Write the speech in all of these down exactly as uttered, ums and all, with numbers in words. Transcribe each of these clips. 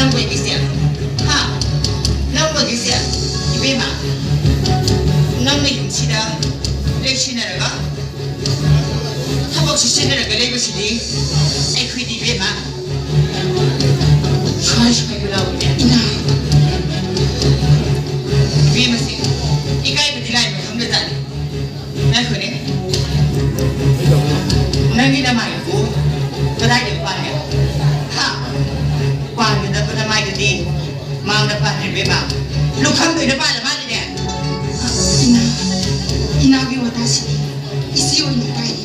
ꯅꯪꯕꯨ ꯑꯩꯒꯤꯁꯦ, ꯍꯥ? ꯅꯪꯕꯨ ꯑꯩꯒꯤꯁꯦ, ꯏꯕꯦꯝꯃ, ꯅꯪꯅ ꯌꯨꯝꯁꯤꯗ ꯂꯩꯁꯤꯟꯅꯔꯒ ꯊꯕꯛ ꯁꯨꯁꯤꯟꯅꯔꯒ ꯂꯩꯕꯁꯤꯗꯤ ꯑꯩꯈꯣꯏꯗꯤ, ꯏꯕꯦꯝꯃ, ꯁ꯭ꯋꯥꯏ ꯁ꯭ꯋꯥꯏꯒ ꯂꯥꯎꯕꯅꯦ꯫ ꯏꯃꯥ! ꯏꯕꯦꯝꯃꯁꯦ, ꯏꯀꯥꯏꯕꯗꯤ ꯂꯥꯏꯕ ꯈꯪꯗꯖꯥꯠꯅꯤ꯫ ꯉꯥꯏꯈꯣꯅꯦ꯫ ꯅꯪꯒꯤ ꯅꯃꯥꯏꯗꯨꯕꯨ ꯀꯗꯥꯏꯗ ꯄꯥꯜꯂꯦ? ꯍꯥ? ꯄꯥꯟꯒꯗꯕ ꯅꯃꯥꯏꯗꯨꯗꯤ ꯃꯥꯡꯗ ꯄꯥꯜꯂꯦ, ꯏꯕꯦꯝꯃ꯫ ꯂꯨꯈꯝꯗ ꯑꯣꯏꯅ ꯄꯥꯜꯂ ꯃꯥꯜꯂꯤꯅꯦ꯫ ꯏꯅꯥ, ꯏꯅꯥꯒꯤ ꯋꯥꯇꯥꯁꯤꯗꯤ ꯏꯆꯦ ꯑꯣꯏꯅ ꯏꯀꯥꯏꯔꯤ꯫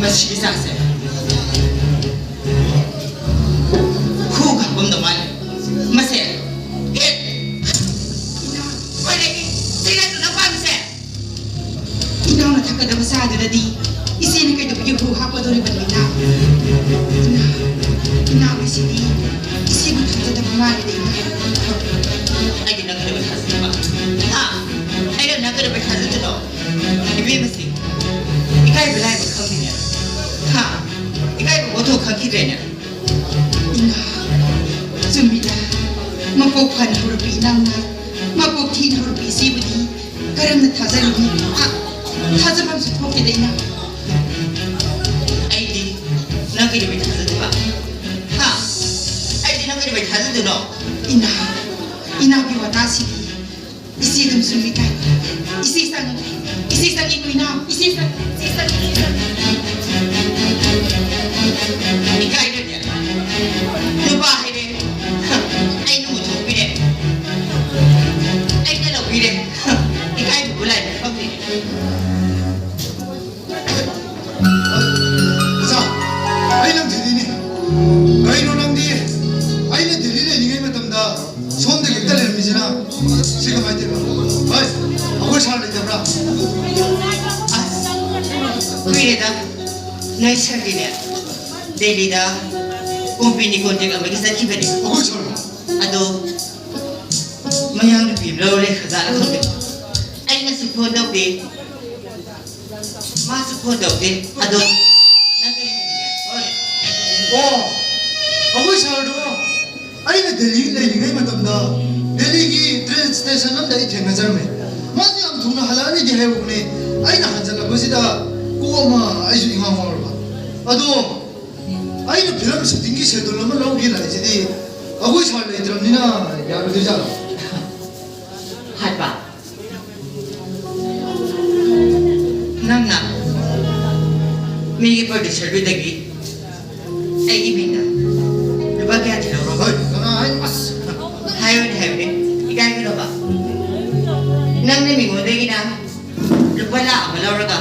ꯃꯁꯤꯒꯤ ꯆꯥꯛꯁꯦ ꯈꯨ ꯀꯥꯞꯄꯝꯗꯧ ꯃꯥꯜꯂꯦ꯫ ꯃꯁꯦ ꯍꯦꯛ ꯏꯅꯥ, ꯀꯔꯤ? ꯁꯤ ꯅꯠꯇ꯭ꯔꯣ ꯅꯪ ꯄꯥꯝꯃꯤꯁꯦ? ꯏꯅꯥꯎꯅ ꯊꯛꯀꯗꯕ ꯆꯥꯗꯨꯗꯗꯤ ꯏꯆꯦꯅ ꯀꯩꯗꯧꯕꯒꯤ ꯍꯨ ꯍꯥꯞꯀꯗꯧꯔꯤꯕꯅꯣ, ꯏꯅꯥꯎ? ꯏꯅꯥꯎ, ꯏꯅꯥꯎꯒꯤꯁꯤꯗꯤ ꯏꯆꯦꯕꯨ ꯊꯥꯖꯗꯕ ꯃꯥꯜꯂꯤꯗ, ꯏꯅꯥꯎ꯫ ꯑꯩꯗꯤ ꯅꯪ ꯀꯩꯗꯧꯕꯩ ꯊꯥꯖꯗꯣꯏꯕ? ꯍꯥ? ꯑꯩꯅ ꯅꯪ ꯀꯩꯗꯧꯕꯩ ꯊꯥꯖꯗꯣꯏꯅꯣ? ꯏꯕꯦꯝꯃꯁꯤ, ꯏꯀꯥꯏꯕ ꯂꯥꯏꯕ ꯈꯪꯗꯦꯅꯦ꯫ ꯍꯥ? ꯏꯀꯥꯏꯕ ꯄꯣꯠꯊꯣꯛ ꯈꯪꯈꯤꯗ꯭ꯔꯦꯅꯦ꯫ ꯏꯃꯥ, ꯆꯨꯝꯃꯤꯗ꯫ ꯃꯀꯣꯛ ꯐꯅ ꯍꯧꯔꯛꯄ ꯏꯅꯥꯎꯅ ꯃꯀꯣꯛ ꯊꯤꯅ ꯍꯧꯔꯛꯄ ꯏꯆꯦꯕꯨꯗꯤ ꯀꯔꯝꯅ ꯊꯥꯖꯔꯨꯅꯤ? ꯑ, ꯊꯥꯖꯐꯝꯁꯨ ꯊꯣꯛꯇꯦꯗ, ꯏꯅꯥꯎ꯫ ꯑꯩꯗꯤ ꯅꯪ ꯀꯩꯗꯧꯕꯩ ꯊꯥꯖꯗꯣꯏꯕ? ꯍꯥ? ꯑꯩꯗꯤ ꯅꯪ ꯀꯩꯗꯧꯕꯩ ꯊꯥꯖꯗꯣꯏꯅꯣ? ꯏꯅꯥꯎ, ꯏꯅꯥꯎꯒꯤ ꯋꯥꯇꯥꯁꯤꯗꯤ ꯏꯆꯦ ꯑꯗꯨꯝ ꯆꯨꯝꯃꯤ ꯀꯥꯏ꯫ ꯏꯆꯦ ꯆꯪꯉꯤ, ꯏꯆꯦ ꯆꯪꯉꯤ ꯀꯨꯏꯅꯥꯎ, ꯏꯆꯦ ꯆꯪꯉꯤ, ꯏꯆꯦ ꯆꯪꯉꯤ, ꯏꯆꯦ ꯆꯪꯉꯤ꯫ ꯏꯀꯥꯏꯗ꯭ꯔꯅꯦ? ꯅꯨꯄꯥ ꯍꯥꯏꯔꯦ꯫ ꯑꯩꯅ ꯎꯊꯣꯛꯄꯤꯔꯦ꯫ ꯑꯩꯅ ꯂꯧꯕꯤꯔꯦ꯫ ꯏꯀꯥꯏꯕꯕꯨ ꯂꯥꯏꯕꯛ ꯐꯪꯗꯦꯅꯦ꯫ ꯑꯣꯖꯥ, ꯑꯩ ꯅꯪ ꯊꯤꯔꯤꯅꯤ꯫ ꯀꯩꯅꯣ ꯅꯪꯗꯤ? ꯑꯩꯅ ꯗꯦꯜꯂꯤ ꯂꯩꯔꯤꯉꯩ ꯃꯇꯝꯗ ꯁꯣꯝꯗ ꯍꯦꯛꯇ ꯂꯩꯔꯝꯃꯤꯁꯤꯅ? ꯁꯤ ꯀꯃꯥꯏꯅ ꯇꯧꯔꯤꯅꯣ? ꯍꯣꯏ, ꯑꯩꯈꯣꯏ ꯁꯥꯔ ꯂꯩꯇꯕ꯭ꯔꯥ? ꯑꯁ, ꯀꯨꯏꯔꯦꯗ꯫ ꯅꯣꯏ ꯁꯥꯔꯗꯤꯅꯦ, ꯗꯦꯜꯂꯤꯗ ꯀꯣꯝꯄꯦꯅꯤ ꯀꯣꯟꯇ꯭ꯔꯦꯛ ꯑꯃꯒꯤ ꯆꯠꯈꯤꯕꯅꯦ꯫ ꯑꯩꯈꯣꯏ ꯁꯥꯔ? ꯑꯗꯣ ꯃꯌꯥꯡ ꯅꯨꯄꯤ ꯑꯃ ꯂꯧꯔ ꯂꯩꯈ꯭ꯔꯖꯥꯠꯂ ꯈꯪꯗꯦ꯫ ꯑꯩꯅꯁꯨ ꯐꯣꯟ ꯇꯧꯗꯦ, ꯃꯥꯁꯨ ꯐꯣꯟ ꯇꯧꯗꯦ꯫ ꯑꯗꯣ ꯅꯪ ꯀꯩ ꯑꯣ, ꯑꯩꯈꯣꯏ ꯁꯥꯔꯗꯣ ꯑꯩꯅ ꯗꯦꯜꯂꯤ ꯂꯩꯔꯤꯉꯩ ꯃꯇꯝꯗ ꯗꯦꯜꯂꯤꯒꯤ ꯇ꯭ꯔꯦꯟ ꯁ꯭ꯇꯦꯁꯟ ꯑꯃꯗ ꯑꯩ ꯊꯦꯡꯅꯖꯔꯝꯃꯦ꯫ ꯃꯥꯁꯦ ꯌꯥꯝ ꯊꯨꯅ ꯍꯜꯂꯛꯑꯅꯤꯗꯤ ꯍꯥꯏꯍꯧꯕꯅꯦ꯫ ꯑꯩꯅ ꯍꯟꯖꯜꯂꯛꯄꯁꯤꯗ ꯀꯣꯛ ꯑꯃ ꯑꯩꯁꯨ ꯏꯉꯥꯎ ꯉꯥꯎꯔꯕ꯫ ꯑꯗꯣ ꯑꯩꯅ ꯐꯤꯂꯝ ꯁꯨꯇꯤꯡꯒꯤ ꯁꯦꯗꯨꯜ ꯑꯃ ꯂꯧꯒꯦꯅ ꯍꯥꯏꯁꯤꯗꯤ ꯑꯩꯈꯣꯏ ꯁꯥꯔ ꯂꯩꯇ꯭ꯔꯕꯅꯤꯅ ꯌꯥꯔꯣꯏꯗꯣꯏꯖꯥꯠꯂꯣ? ꯍꯥꯠꯄ, ꯅꯪꯅ ꯃꯤꯒꯤ ꯄ꯭ꯔꯗ꯭ꯌꯨꯁꯔꯗꯨꯗꯒꯤ ꯑꯩꯒꯤ ꯃꯤꯡꯗ ꯂꯨꯄꯥ ꯀꯌꯥꯗꯤ ꯂꯧꯔꯕ? ꯍꯣꯏ, ꯀꯅꯥ ꯍꯥꯏꯅꯣ? ꯑꯁ! ꯍꯥꯏꯌꯨꯅꯦ, ꯍꯥꯏꯌꯨꯅꯦ, ꯏꯀꯥꯏꯒꯗꯕ꯫ ꯅꯪꯅ ꯃꯤꯉꯣꯟꯗꯒꯤꯅ ꯂꯨꯄꯥ ꯂꯥꯛ ꯑꯃ ꯂꯧꯔꯒ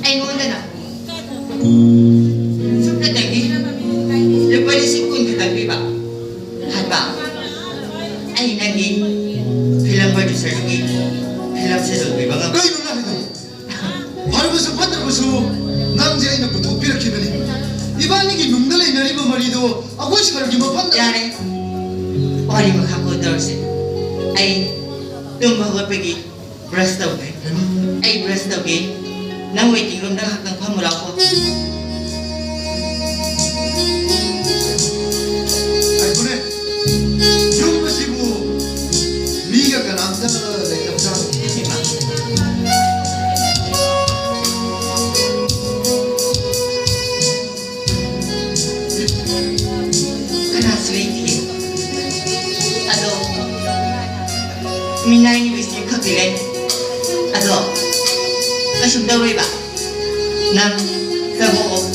ꯑꯩꯉꯣꯟꯗꯅ ꯁꯨꯞꯅꯇꯒꯤ ꯂꯨꯄꯥ ꯂꯤꯁꯤꯡ ꯀꯨꯟ ꯈꯛꯇꯪ ꯄꯤꯕ꯫ ꯍꯥꯏꯕ, ꯑꯩ ꯅꯪꯒꯤ ꯐꯤꯂꯝ ꯄ꯭ꯔꯗ꯭ꯌꯨꯁꯔꯗꯨꯒꯤ ꯐꯤꯂꯝ ꯁꯦꯗꯨꯜ ꯄꯤꯕ ꯉꯝꯃꯣꯏ꯫ ꯀꯩꯅꯣ ꯅꯪ ꯍꯥꯏꯗꯣ? ꯐꯔꯕꯁꯨ ꯐꯠꯇ꯭ꯔꯕꯁꯨ ꯅꯪꯁꯦ ꯑꯩꯅ ꯄꯨꯊꯣꯛꯄꯤꯔꯛꯈꯤꯕꯅꯤ꯫ ꯏꯕꯥꯅꯤꯒꯤ ꯅꯨꯡꯗ ꯂꯩꯅꯔꯤꯕ ꯃꯔꯤꯗꯣ ꯑꯩꯈꯣꯏ ꯁꯥꯔꯒꯤ ꯃꯐꯝꯗ ꯌꯥꯔꯦ, ꯋꯥꯔꯤ ꯃꯈꯥ ꯀꯣꯟ ꯇꯧꯔꯁꯦ꯫ ꯑꯩ ꯇꯨꯝꯕ ꯍꯧꯒꯠꯄꯒꯤ ꯕ꯭ꯔꯁ ꯇꯧꯒꯦ꯫ ꯑꯩ ꯕ꯭ꯔꯁ ꯇꯧꯒꯦ꯫ ꯅꯪ ꯋꯦꯇꯤꯡ ꯔꯨꯝꯗ ꯉꯥꯏꯍꯥꯛꯇꯪ ꯐꯝꯃꯨ ꯂꯥꯛꯑꯣ꯫ ꯉꯥꯏꯈꯣꯅꯦ, ꯌꯨꯝ ꯑꯁꯤꯕꯨ ꯃꯤꯒ ꯀꯅꯥꯝꯇ ꯂꯩꯇꯕꯖꯥꯠꯂꯣ? ꯀꯅꯥꯁꯨ ꯂꯩꯇꯤꯌꯦ꯫ ꯑꯗꯣ ꯃꯤꯅꯥꯏ ꯅꯨꯃꯤꯠꯁꯤ ꯈꯛꯇꯤ ꯂꯩ꯫ ꯑꯗꯣ ꯀꯩꯁꯨꯝ ꯇꯧꯔꯣꯏꯕ꯫ ꯅꯪ ꯆꯪꯉꯛꯑꯣ꯫